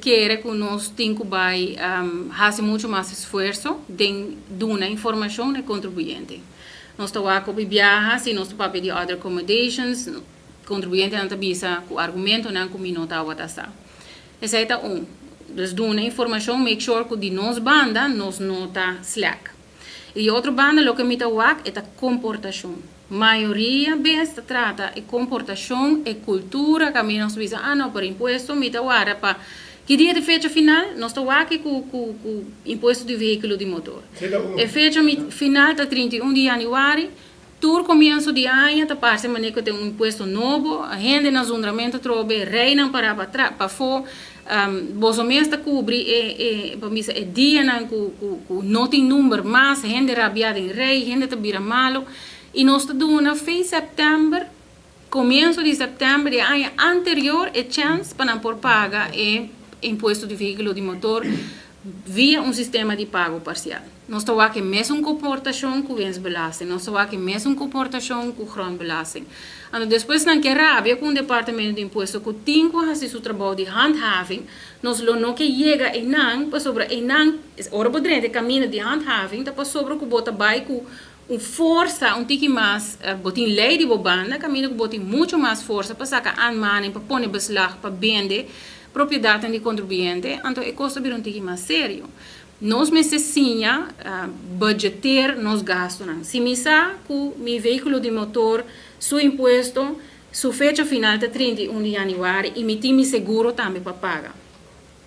Kere ku nos tin ku bai hasi muchu mas esfuerso den duna informashon na e kontribuyente. Nos ta wak hopi biaha si nos ta papia di other accommodations, kontribuyentenan ta bisa ku argumentonan ku mi no tabata sa. Esei ta un. Dus duna informashon, make sure ku di nos banda nos no ta slack. I di otro banda loke mi ta wak e ta komportashon. Mayoria bes ta trata e komportashon, e kultura kaminda nos ta bisa, ah no, pero impuesto mi ta warda pa ki dia ta e fecha final? Nos ta wak ku ku ku impuesto di vehíkulo di motor. E fecha final ta 31 di yanüari. Tur komienso di aña ta parse manera ku tin un impuesto nobo, hende na zundramentu atrobe, reinan pará pa pafó, boso mes ta kubri e e pa bisa e dianan ku ku ku no tin number mas, hende rabiá den rei, hende ta bira malu, i nos ta duna fin sèptèmber, komienso di sèptèmber di e aña anterior e chèns pa nan por paga e impuesto di vehíkulo di motor via un sistema di pago parsial. Nos ta wak e mesun komportashon ku winstbelasting, nos ta wak e mesun komportashon ku grondbelasting. Anto despues nan ke rabia ku un departamento di impuesto ku tin ku hasi su trabou di handhaving, nos lo no ke yega einan pasobra einan, ora bo drenta e kaminda di handhaving ta pasobra ku bo ta bai ku un forsa un tiki mas, bo tin lei di bo banda kaminda ku bo tin muchu mas forsa pa saka aanmaning, pa pone beslag, pa bende propiedatnan di kontribuyente, anto e kos ta bira un tiki mas serio. Nos mester siña budgeteer nos gastunan. Si mi sa ku mi vehíkulo di motor su impuesto su fecha final ta 31 di yanüari i mi tin mi seguro tambe pa paga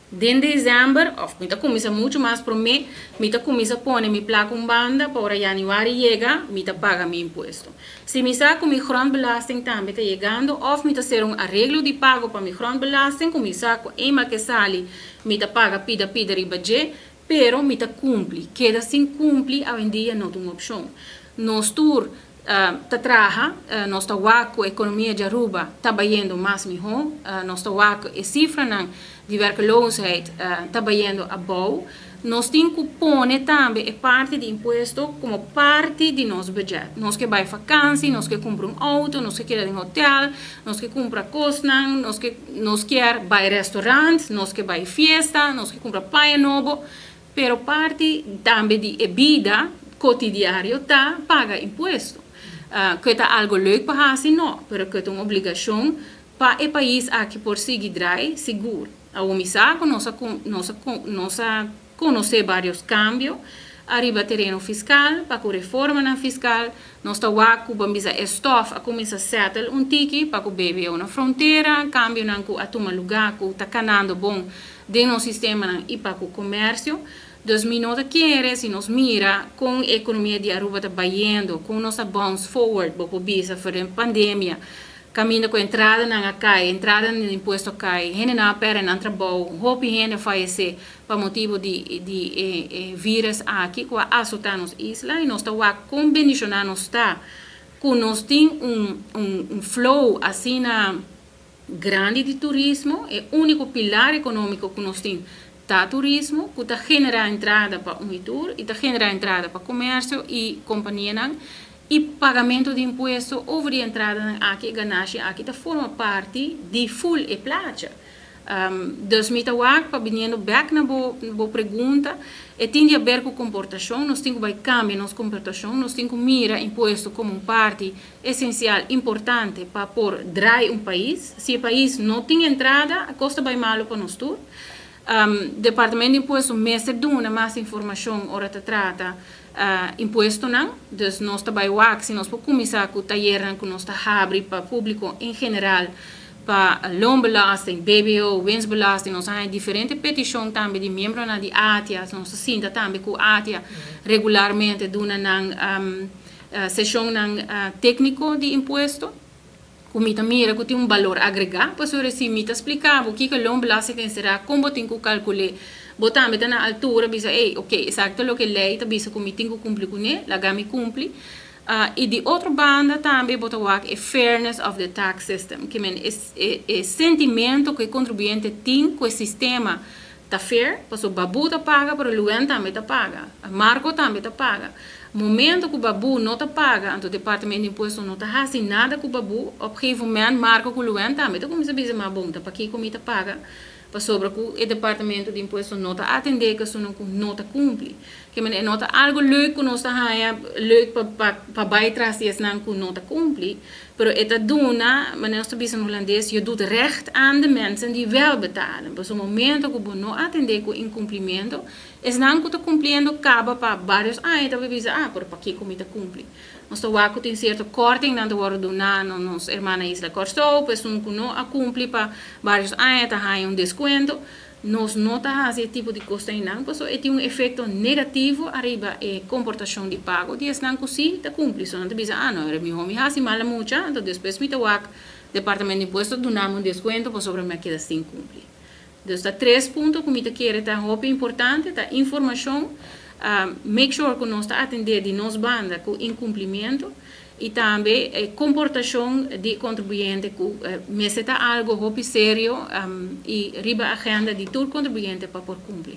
den desèmber òf mi ta kuminsá muchu mas promé, mi ta kuminsá pone mi plaka un banda pa ora yanüari yega mi ta paga mi impuesto. Si mi sa ku mi grondbelasting tambe ta yegando òf mi ta ser un areglo di pago pa mi grondbelasting ku mi sa ku eenmaal ke sali Mi ta paga pida pida riba dje, pero mi ta cumpli. Keda sin cumpli awendia no ta un opcion. Nos tur ta traha, nos ta wak cu economia di Aruba ta bayendo mas miho, nos ta wak cu e cifranan di werkeloosheid ta bayendo abou. Nos tin cu pone tambe e parti di impuesto como parti di nos budget. Nos ke bay vakantie, nos ke cumpra un auto, nos ke keda den hotel, nos ke cumpra cosnan, nos ke nos kier bay restaurant, nos ke bay fiesta, nos ke cumpra paña nobo, pero parti tambe di e bida cotidiario ta paga impuesto. Cu ta algo leuk pa haci? No, pero cu ta un obligacion pa e pais aki por sigui draai, sigur. Awor mi sa ku nos a nos a nos a konosé varios kambio ariba tereno fiskal pa ku reformanan fiskal. Nos ta wak ku ban bisa e stòf a kuminsá sètel un tiki pa ku BBO na frontera, kambionan ku a tuma lugá ku ta kanando bon den nos sistemanan i pa ku komersio. Dus mi no ta kere si nos mira kon e ekonomia di Aruba ta bayendo, kon nos a bounce forward, bo por bisa, for den pandemia. Kaminda ku entradanan a kai, entradanan di impuesto a kai, hendenan a pèrdè nan trabou, hopi hende a fayesé pa motibu di di e e vírus aki ku a asotá nos isla i nos ta wak kon bendishoná nos ta ku nos tin un un un flow asina grandi di turismo, e úniko pilar ekonómiko ku nos tin ta turismo ku ta generá entrada pa un i tur i ta generá entrada pa komersio i kompanianan. E pagamento di impuesto over di entradanan aki, e ganashi aki ta forma parti di full e placha. Dus mi ta wak pa biniendo bek na bo bo pregunta, e tin di haber ku komportashon, nos tin ku bai kambia nos komportashon, nos tin ku mira impuesto komo un parti esensial, importante pa por drai un pais. Si e pais no tin entrada, a kos ta bai malu pa nos tur. Departamento di Impuesto mester duna mas informashon ora ta trata impuestonan. Dus nos ta bai wak si nos por kuminsá ku tayernan ku nos ta habri pa públiko en general pa loonbelasting, BBO, winstbelasting. Nos a haña diferente petishon tambe di miembronan di ATIA. Nos ta sinta tambe ku ATIA regularmente duna nan seshonnan tékniko di impuesto. Ku mi ta mira ku tin un balor agregá, pasobra si mi ta splika bo kiko loonbelasting ta enserá, kon bo tin ku kalkul'é, bo tambe ta na altura bisa, ey, oke, esaki ta loke lei ta bisa ku mi tin ku kumpli kuné, laga mi kumpli. I di otro banda tambe bo ta wak e fairness of the tax system, ke men e e sentimento ku e kontribuyente tin ku e sistema ta fair, pasobra Babu ta paga pero Luen tambe ta paga, Marco tambe ta paga. Momento ku Babu no ta paga anto Departamento di Impuesto no ta hasi nada ku Babu, op gegeven moment Marco ku Luen tambe ta kuminsa bisa ma bon ta pakiko mi ta paga? Pasobra ku e departamento di impuesto no ta atendé ku esun ku no ta kumpli. Ke men no ta algu leuk ku nos ta haña leuk pa bai tras di esnan ku no ta kumpli, pero e ta duna, manera nos ta bisa na hulandes, je doet recht aan de mensen die wel betalen. Pasobra momento ku bo no atendé ku inkumplimentu, esnan ku ta kumpliendo kaba pa vários aña ta bisa: "Ah, pero pakiko mi ta kumpli?" Nos ta wak ku tin sierto korting nan ta wòrdu duná na nos hermana isla Kòrsou, pues un ku no a kumpli pa vários aña ta haña un deskuento. Nos no ta hasi e tipo di kos nan, pasobra e tin un efekto negativo ariba e komportashon di pago di esnan ku sí ta kumpli. So nan ta bisa: "Ah, no, mihó mi hasi mala mucha, anto despues mi ta wak departamento di impuesto duna mi un deskuento pasobra mi a keda sin kumpli." Dus ta tres punto ku mi ta kere ta hopi importante: ta informashon, make sure ku nos ta atendé di nos banda ku inkumplimentu i tambe komportashon di kontribuyente, ku mester ta algu hopi serio i riba agenda di tur kontribuyente pa por kumpli.